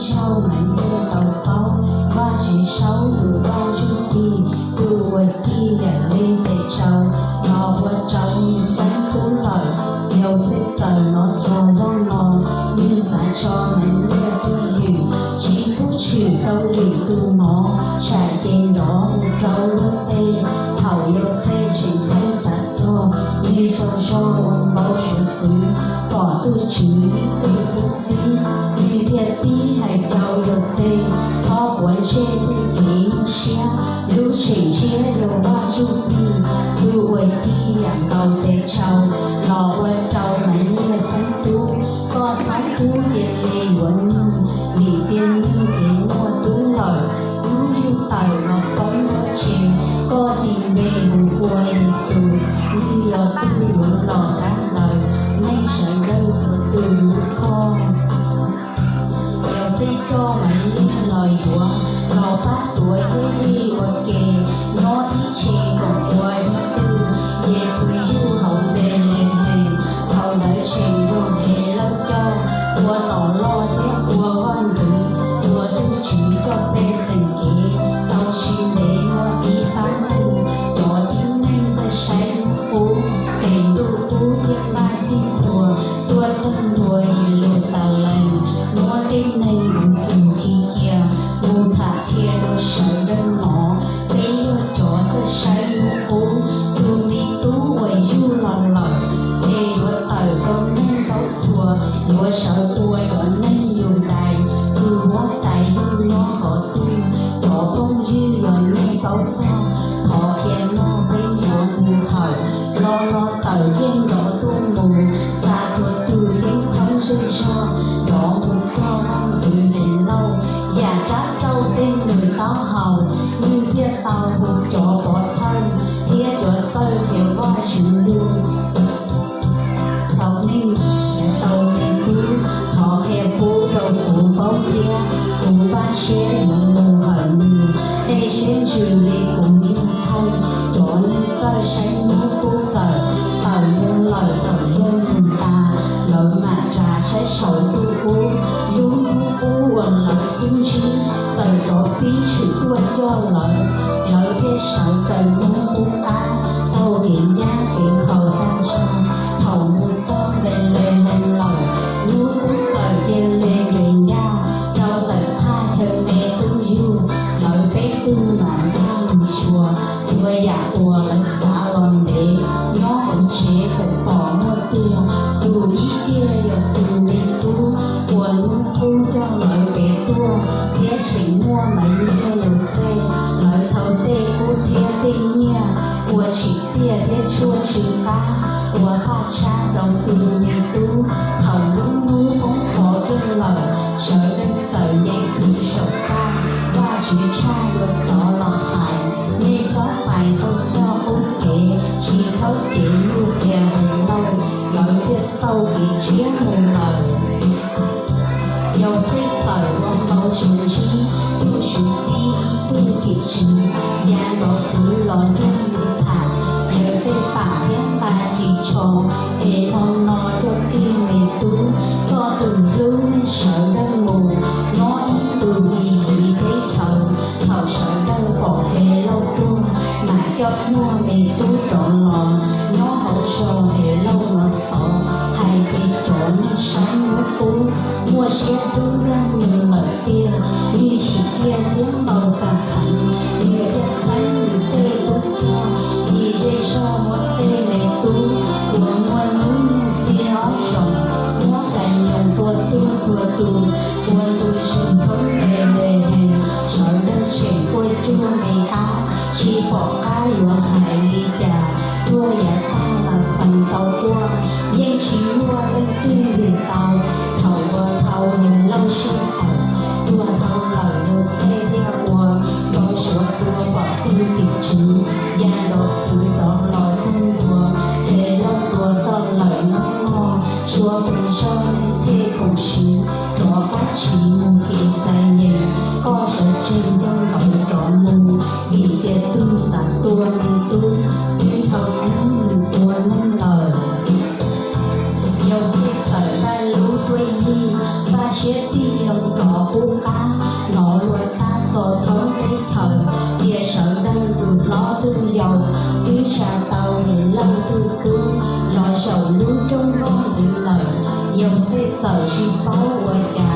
Zaug Maiv Liaj tau paub, Vajtswv saub tus Vaj Ntsujplig, tus uas cim yam li tes tsau, los ua rau nws xeeb tub lawm. Yauxej txawm hnov txog zaj no, nws xav tso Maiv Liaj twj ywm, tsis pub tshwm rau lwm tus hnov, tsam ces nrov mus rau luag tej. Thaum Yauxej tseem pheej xav txog, nws tsaug zog ua npau suav xwb, pom tus Tswv ib tug tub txib, nws thiaj tib hais rau Yauxej, txhob quav ntsej thiab kev nyuaj siab, lub tseem ntshiab yog Vaj Ntsujplig, tus uas cim yam nkaus tes tsau, los ua rau Maiv Liaj xeeb tub. Koj txhob pub cia li yuav nws, vim tias nws kev muaj tub lawm, tub yug tawm los poob dab tsi? Koj tis npe hu ua Yexus, nws yog tus yuav los dab ntawd nej sawv daws txhua tus lub txhoj. Yauxej coj Maiv Liaj los yuav, los pab tuav thiab lig ua ke, nyob ib tse koom ua ib tug. Yexus yug hauv Npelehees, thaum ntawd tseem yog Helauj coj, ua tom loj thiab ua vaj ntxwv, ua tus Tswv coj pej xeem kev. Tau tsis ntev muaj ib pab neeg, cov tib neeg txawj saib hnub qub, pem ntuj qub thiab npaj txhij txhua, tuaj txog ntua Yeluxalees, muab tej neeg mus tus khi cia, mus tham qhia rau sawv daws hnov, peb yog cov txawj saib hnub qub, tus me tub uas yug los lawm, ces yuav tawm rau neeg paub txhua, yuav sawv ua cov neeg yug dais, tus huab tais yug nyob qhov twg, cov phooj ywg yog neeg paub txog, thov qhia mloog peb yuav mus hawm, lo lo tawm kiag nrov tuaj mus, xa txhua tus ceeb thoob zej zog, nrov mus txog vaj ntxwv Helauj, yam rab rauj tej nws taub hau, nws thiaj tau hu cov pov thawj thiab cov txawj qhia Vajtswv lus. Thaum nej tau me tub, thov qhia pub rau kuv paub thiab, kuv npaj siab yuav mus hawm nws. Tej siab ntsws li kuv yog thawj, cov neeg txawj saib hnub qub txawm tawm mus lawm thaum yawg mus tas, lawv mam tsa saib saum ntuj qub. Lub hnub qub uas lawv xub ntsib txawm rov pib tshwm tuaj coj lawv, lawv thiaj sawv raws hnub qub qab, taug kev ncaj kev nkhaus tag nrho. Thaum mus txog Npelehees lawm, hnub qub txawm cia li nres ncaj rau tawm thaj chaw me tub yug, lawv peb tug mam nkag mus xyuas. Txhua yam uas lawv xav los ntev, nyob hauv tsev txawm pom muaj tiag, tus ib tiag yog tus me tub uas hnub qub coj lawv kev tuaj, thiab tseem muaj Maiv Liaj Yauxej, lawv thau tej kub thiab tej nyiaj ua tsim txiaj thiab tshuaj tsw qab, ua thaj tshab rau tus me tub. Thaum lub hnub poob qho kiag lawm, sawv daws txawm nce kwv saum txaj, Vajtswv tshaj yuav xov los hais, nej txhob pais tau txog qub kev, tsis txhob cev lus qhia Helauj. Lawv thiaj xauj kev tshiab mus lawm. Yauxej txawm ua npau suav ntsib tus Tswv txib ib tug tim tswv, ya nrov fwv los nrog nws tham, yaws tej pam thiab nqa ris tsho. Ces hmo no coj kiag me tub, koj tus hlub nej sawv daws mus, nyob ib tug li yim teb chaws. Thaum sawv daws pom Helauj tuaj, mam coj muag me tub rov los. Nyob hauv zos Helauj los xov, hais tias cov neeg saib hnub qub muaj siab hlub nrog nws lawm tiag. Nws chim kiag thiab npau taws heev, nws thiaj txeeb nws tej tub rog, tis zej zog muab tej me tub uas muaj hnub nyoog txhiab ob xyoos, muab plas nyoos tua tuag txhua tus, ua ntu zus thoob Npelehees. Sawv daws tseem quaj cuag me qab, tsis pom qab yuav hais li cas. Tuag yav tag mas xeem tau quaj, yeej tsis muaj leej twg ntws tau. Thaum uas dhau Helauj sij hawm, tuag dhau lawm, Yauxej thiaj ua npau suav tua pom tug tim tswv, ya nrov fwv rov los txog ntua. Helauj tua tau lawm hnub no, tsuas pes zog neeg thiaj khoom siv, rov qab tsiv mus Kexayees. Koj sawv tsees nco ntawv rov mus, vim tias tus xav tua me tub twb dhau hnub nws tua neeg lawm. Yauxej txawm npaj lub tsis paub ua cas.